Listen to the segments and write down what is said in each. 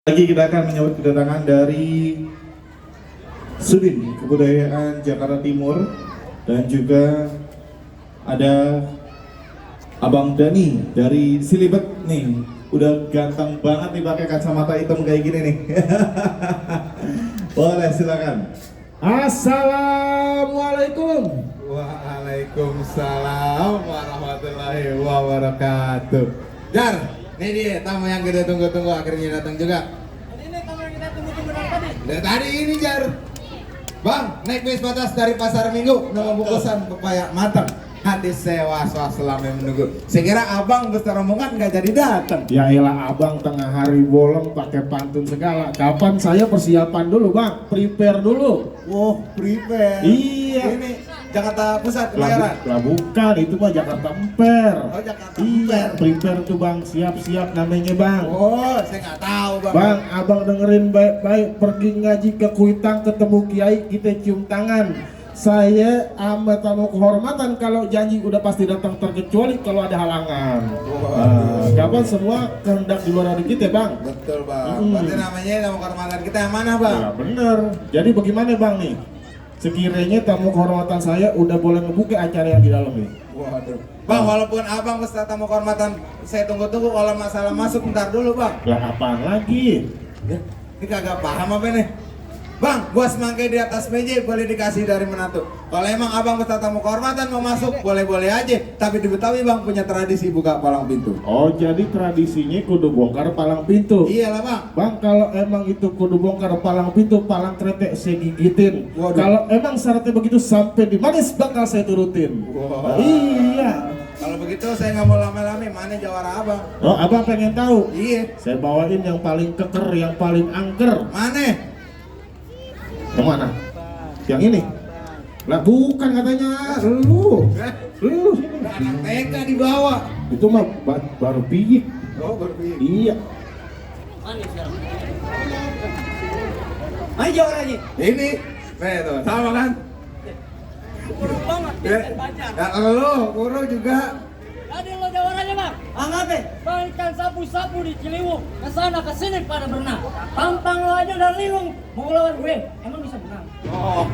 Lagi kita akan menyambut kedatangan dari Sudin Kebudayaan Jakarta Timur dan juga ada Abang Dani dari Silibet nih. Udah ganteng banget nih pakai kacamata hitam kayak gini nih. Boleh silakan. Assalamualaikum. Waalaikumsalam warahmatullahi wabarakatuh. Jar, ini dia tamu yang kita tunggu-tunggu akhirnya datang juga. Ini tamu yang kita tunggu-tunggu dari tadi. Dari tadi ini Jar. Bang, naik bis batas dari Pasar Minggu, nunggu bungkusan pepaya matang. Hati saya was-was selama menunggu. Saya kira abang besar rombongan nggak jadi datang. Ya elah abang tengah hari bolong pakai pantun segala. Kapan saya persiapan dulu bang, prepare dulu. Wow, prepare. Iya. Ini Jakarta Pusat Kelayaran. Lah bukan, itu mah Jakarta Emper. Oh, Jakarta Iya, Emper. prepare tuh bang, siap-siap namanya bang. Oh, saya nggak tahu bang. Bang, abang dengerin baik-baik, pergi ngaji ke Kuitang ketemu Kiai, kita cium tangan. Saya sama tamu kehormatan kalau janji udah pasti datang terkecuali kalau ada halangan. Kapan semua kehendak di luar dari kita bang. Betul bang. Berarti namanya tamu kehormatan kita yang mana bang? Ya bener. Jadi bagaimana bang nih? Sekiranya tamu kehormatan saya udah boleh ngebuka acara yang di dalam nih. Waduh. Bang, walaupun abang peserta tamu kehormatan saya tunggu-tunggu, kalau masalah masuk ntar dulu bang. Lah apaan lagi? Ya, ini kagak paham apa nih? Bang, gua semangkai di atas meja boleh dikasih dari menantu. Kalau emang abang peserta tamu kehormatan mau masuk, boleh-boleh aja. Tapi di Betawi bang punya tradisi buka palang pintu. Oh jadi tradisinya kudu bongkar palang pintu. Iyalah bang. Bang kalau emang itu kudu bongkar palang pintu, palang kretek saya gigitin. Waduh. Kalau emang syaratnya begitu sampai di manis bakal saya turutin. Wah. Iya. Kalau begitu saya nggak mau lama-lama, mana jawara abang? Oh abang pengen tahu? Iya. Saya bawain yang paling keker, yang paling angker. Mana? Yang mana? Yang ini? Lah bukan katanya, lu sini. Anak TK dibawa. Itu mah baru piyik. Oh berpikir. Iya. Manis sekarang. Ayo jawabannya. Ini, tuh sama kan? Buruk banget. Ya, Baca. ya lo, Kuro juga. Tadi lo jawabannya bang. Apa? Balikan sapu-sapu di Ciliwung. Kesana kesini pada berenang. Tampang lo aja udah linglung. Mau lawan gue. Emang bisa berenang? Oh,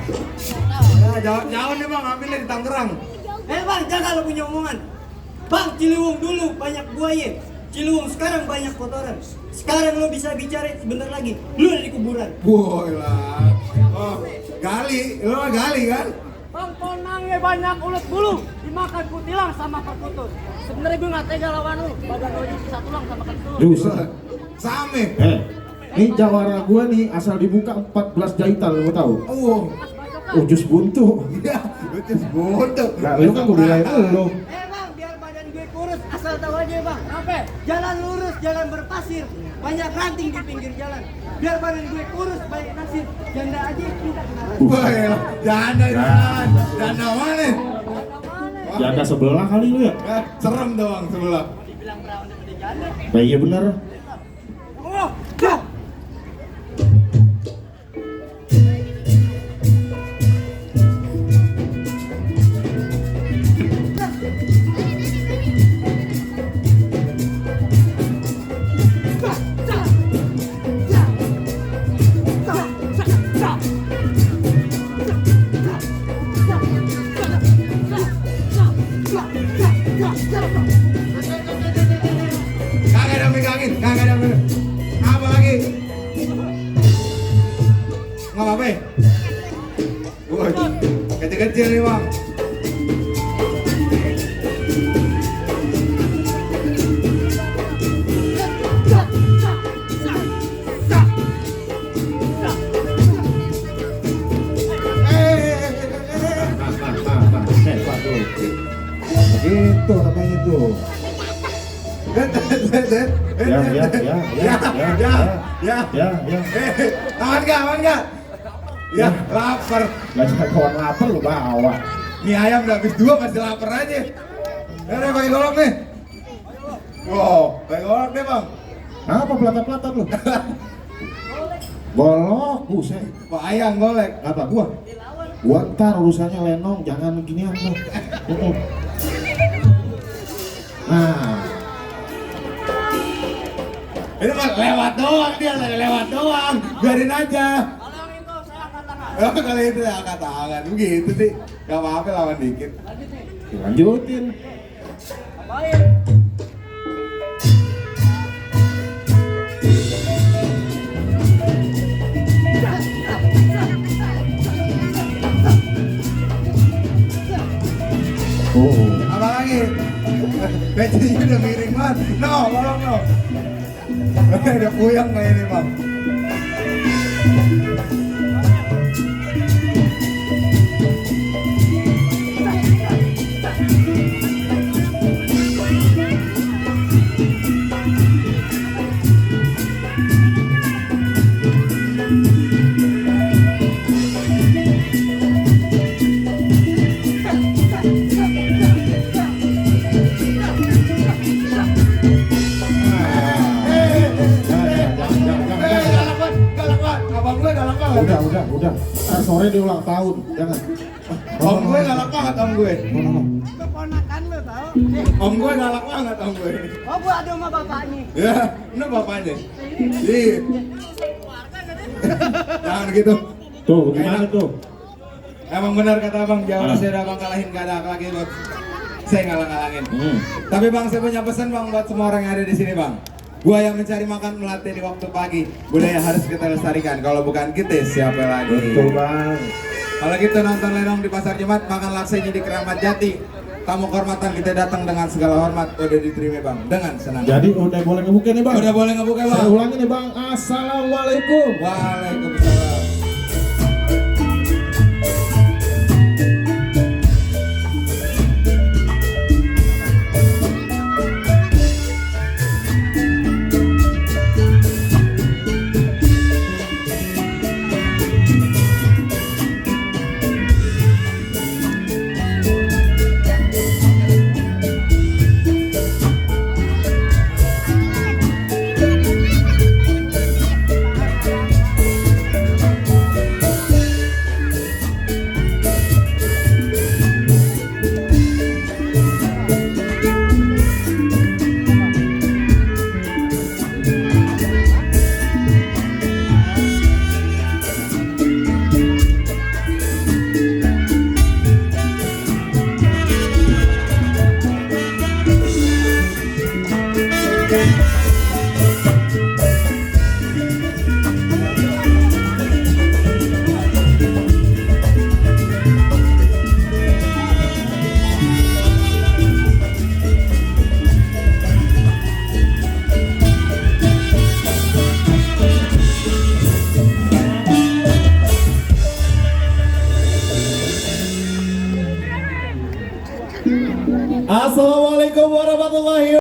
ya, jauh nih bang, ambilnya di Tangerang. Bang, jangan lo punya omongan. Bang, Ciliwung dulu banyak buaya. Ciliwung sekarang banyak kotoran. Sekarang lo bisa bicara sebentar lagi. Lo ada di kuburan. Boy lah. Oh, gali, lo gali kan? Bang, ponangnya banyak ulet bulu. Dimakan kutilang sama perkutut. Sebenarnya gue gak tega lawan lu. Badan lo aja sisa tulang sama kentut. Dusa. Same. Ini jawara gua nih asal dibuka 14 jahitan, lu tahu? Oh, Jus buntu. iya, itu bodoh. Nah, lu kan gua bilang lu. Bang, biar badan gue kurus, asal tahu aja bang. Apa? Jalan lurus, jalan berpasir. Banyak ranting di pinggir jalan. Biar badan gue kurus, banyak pasir. Janda aja kita kenalan. Boy lah, janda itu kan. Janda mana? Janda sebelah kali lu ya? Serem doang sebelah. Dibilang perawan daripada janda. Nah, iya bener. Oh, dah. Kagak ada megangin, kagak ada megangin. Apa lagi? Nggak apa-apa. Woi, kecil-kecil nih bang. Hebat lu. Begitu namanya tuh. Ya. Aman gak? Ya, lapar. Gak cuma kawan lapar lu bawa. Mie ayam udah habis 2 masih lapar aja. Udah pakai golok nih. Wow, pakai golok deh bang. Apa pelatah-pelatah lu? Golok, buset. Pak ayam golek. Apa gua? Gua ntar urusannya lenong, jangan ginian lu. Nah, Ini mah lewat doang dia, lewat doang. Biarin aja. Kalau yang itu saya angkat tangan. Oh, kalau itu ya angkat tangan begitu sih. Gak apa-apa lawan dikit. Lanjut nih. Lanjutin. Baik. Oh. Apa lagi? Becenya udah miring banget. No, tolong no. Udah puyeng kayak ini bang. Galak banget. Abang gue galak banget. Udah. Ntar sore dia ulang tahun, jangan. Om gue galak banget om gue. Itu ponakan lo tau. Om gue galak banget om gue. Oh gua adu sama bapaknya. Ya, ini bapaknya. Iya. Jangan gitu. Tuh, gimana tuh? Emang benar kata abang, Jawa saya udah abang kalahin gak ada lagi buat saya ngalang-ngalangin. Tapi bang, saya punya pesan bang buat semua orang yang ada di sini bang. Gua yang mencari makan melatih di waktu pagi. Budaya harus kita lestarikan. Kalau bukan kita, siapa lagi? Betul bang. Kalau kita nonton lenong di pasar Jumat, makan laksanya di Keramat Jati. Tamu kehormatan kita datang dengan segala hormat, udah diterima bang, dengan senang. Jadi udah boleh ngebuka nih bang. Udah boleh ngebuka bang. Saya ulangi nih bang. Assalamualaikum. Waalaikumsalam. Assalamualaikum warahmatullahi